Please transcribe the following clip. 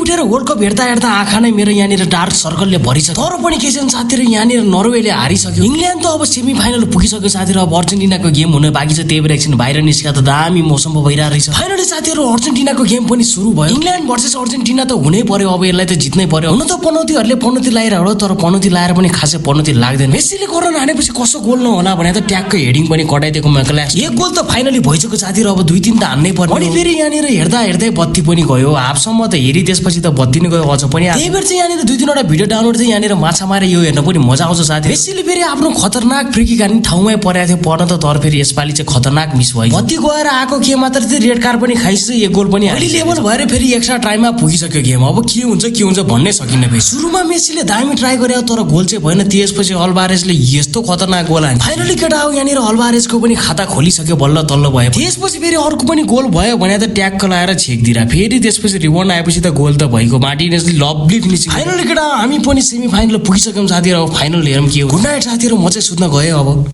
उठेर world cup हेर्दा हेर्दा आँखा नै मेरो यहाँनिर डार्क सर्कलले भरिसक्यो। तर पनि के छ साथीहरु, यहाँनिर नर्वेले हारिसक्यो। इङ्ल्यान्ड त अब सेमी फाइनल पुगिसक्यो साथीहरु। अब अर्जेन्टिनाको गेम हुन बाँकी छ, त्यही भएर एकछिन बाहिर निस्किया त दामी मौसम पो भइरहेको रहेछ। फाइनली साथीहरु अर्जेन्टिनाको गेम पनि सुरु भयो। इङ्ल्यान्ड भर्सेस अर्जेन्टिना त हुनै पर्यो, अब यसलाई त जित्नै पर्यो। हुन त पनौतीहरुले पनौती लाएर हो, तर पनौती लाएर पनि खासै पनौती लाग्दैन। मेसीले कोर्नर हानेपछि कसो गोल नहोला भने त ट्याक्कै हेडिङ पनि कटाइदिएको मैकलास। एक गोल त फाइनली भइसक्यो साथीहरु, अब 2-3 त हान्नै पर्यो। अनि फेरि यहाँनिर हेर्दा हेर्दै बत्ती पनि गयो, हाफसम्म त हेरि त्यसपछि त बत्ती नै गयो अझ पनि। त्यही भएर चाहिँ यहाँनिर 2-3 वटा भिडियो डाउनलोड चाहिँ यहाँनिर माछा मारे यो हेर्न पनि मजा आउँछ साथी। मेसीले फेरि आफ्नो खतरनाक फ्री किक हान्ने ठाउँमै परेको थियो पर्न त, तर फेरि यसपालि चाहिँ खतरनाक मिस भयो। बत्ती गएर आएको के मात्र चाहिँ रेड कार्ड पनि खाइसक्यो, एक गोल पनि हाल्यो। लेभल भएर फेरि एक्स्ट्रा टाइममा पुगिसक्यो गेम। अब के हुन्छ भन्नै सकिन्न। फेरि सुरुमा मेसीले दामी ट्राई गर्यो, तर गोल चाहिँ भएन। त्यसपछि अल्भारेजले यस्तो खतरनाक गोल हान्यो। फाइनली केटा हो यहाँनिर अल्भारेजको पनि खाता खोलिसक्यो बल्ल तल्ल भयो। त्यसपछि फेरि अर्को पनि गोल भयो भने त ट्याक्क लाएर छेक्दिरा। फेरि त्यसपछि रिवाउन्ड आएपछि त गोल त भइगयो। मार्टिनेजले लभली फिनिसिङ। फाइनली केटा हामी पनि सेमी फाइनल पुगिसक्यौं साथीहरु। अब फाइनल हेरौँ के हो। गुड नाइट साथीहरु, म चाहिँ सुत्न गएँ अब।